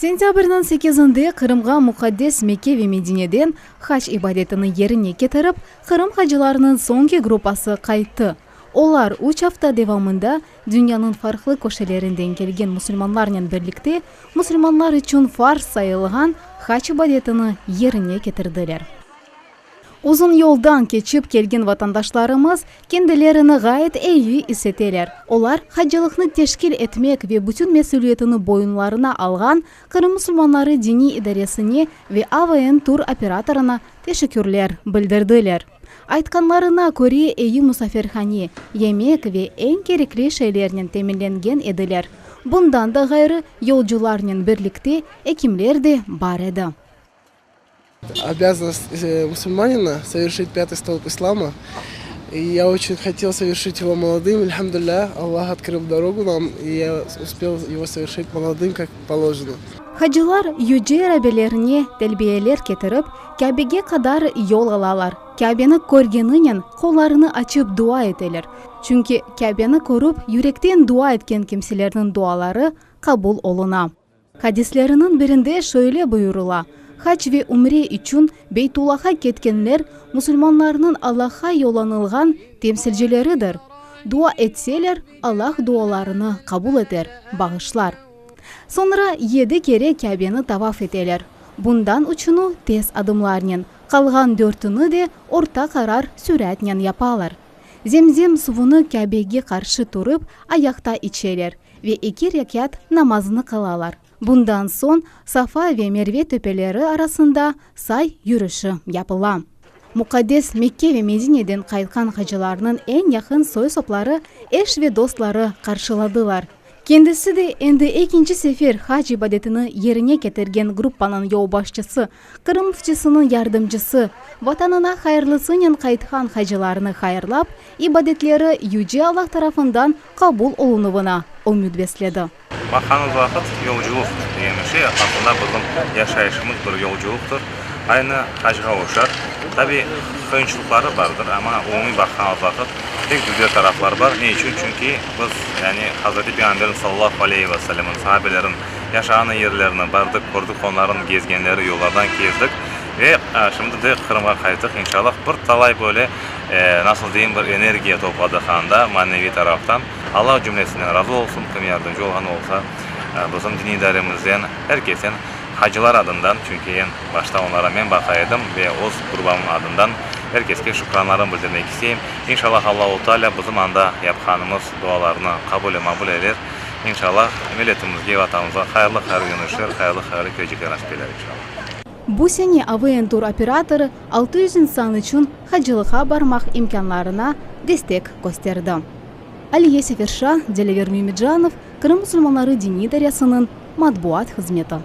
Sentâbrniñ sekizinde Qırımğa muqaddes Mekke ve Medineden hac ibadetini yerine ketirip, Qırım hacılarınıñ soñki gruppası qayttı. Olar üç afta devamında dünyanıñ farqlı köşelerinden kelgen musulmanlarnen birlikte musulmanlar içün farz sayılğan hac ibadetini yerine ketirdiler. Uzun yoldan keçip kelgen vatandaşlarımız kendilerini ğayet eyi is eteler. Olar hacılıqnı teşkil etmek ve bütün mesüliyetini boyunlarına alğan Qırım musulmanları diniy idaresine ve AVN tur operatorına teşekkürler bildirdiler. Aytqanlarına köre, eyi musafirhane, yemek ve eñ kerekli şeylernen teminlengen ediler. Bundan da ğayrı, yolcularnen birlikte ekimler de bar edi. Обязанность мусульманина совершить пятый столб ислама. И я очень хотел совершить его молодым. Эльхамдулилля, Аллах открыл дорогу нам, и я успел его совершить молодым, как положено. Hacılar Yüce Rabbelerine telbiyeler ketirip, Kâbege qadar yol alalar. Kâbeni körgeninen, qollarını açıp dua eteler. Çünki Kâbeni körip, yürekten dua etken kimselerniñ duaları qabul oluna. Hadisleriniñ birinde şöyle buyurıla, Hac ve ümre içün Beytullaha ketkenler musulmanlarnıñ Allahqa yollanılğan temsilcileridir. Dua etseler, Allah dualarını qabul eter, bağışlar. Soñra yedi kere Kâbeni tavaf eteler. Bundan üçüni tez adımlarnen, qalğan dörtüni de orta qarar süratnen yapalar. Zemzem suvunı Kâbege qarşı turıp, ayaqta içeler ve eki rekât namazını qılalar. Bundan soñ Safa ve Merve töpeleri arasında say yürüşi yapıla. Muqaddes Mekke ve Medineden qaytqan hacılarnıñ eñ yaqın soy-sopları, eş ve dostları qarşıladılar. Kendisi de endi ekinci sefer hac ibadetini yerine ketirgen gruppanıñ yolbaşçısı, Qırım müftisiniñ yardımcısı, Vatanına hayırlısınen qaytqan hacılarnı hayırlap, ibadetleri Yüce Allah tarafından qabul olunuvına ümüt besledi. Baqqanımız vaqıt, yolculıq degen bir şey, aslında bizim yaşayışımız bir yolculıqtır. Aynı hacğa oşar. Tabi, qıyınçılıqları bardır, amma umumiy baqqanımız vaqıt pek güzel tarafları bar. Ne içün? Çünki biz, yani Hazreti Peyğamberimiz sallallahu aleyhi ve sellemniñ, sahabelerin yaşağan yerlerini bardıq, kördik, onların gezgenleri yollardan kezdik ve şimdi de Qırımğa qayttıq, inşallah, bir talay böyle, nasıl deyim, bir energiya topladıq anda maneviy taraftan. Allah cümlesinden razı olsun, kim yardımcı olğan olsa, bizim diniy idaremizden, er kesten, hacılar adından, çünki eñ başta onlara men baqa edim ve öz grubbamnıñ adından er keske şükranlarımı bildirmek isteyim. İnşallah Allahu Teala bizim anda yapqanımız dualarnı qabul ve maqbul eyler. İnşallah milletimizge, Vatanımızğa hayırlı-hayırlı yönüşler, hayırlı-hayırlı kelecekler nasip eyler, inşallah. Bu sene AVN tur operatorı 600 insan içün hacılıqqa barmaq imkânlarına destek kösterdi. Aliye Seferşa, Dilâver Mümedjanov, Qırım musulmanları diniy idaresiniñ matbuat hızmeti.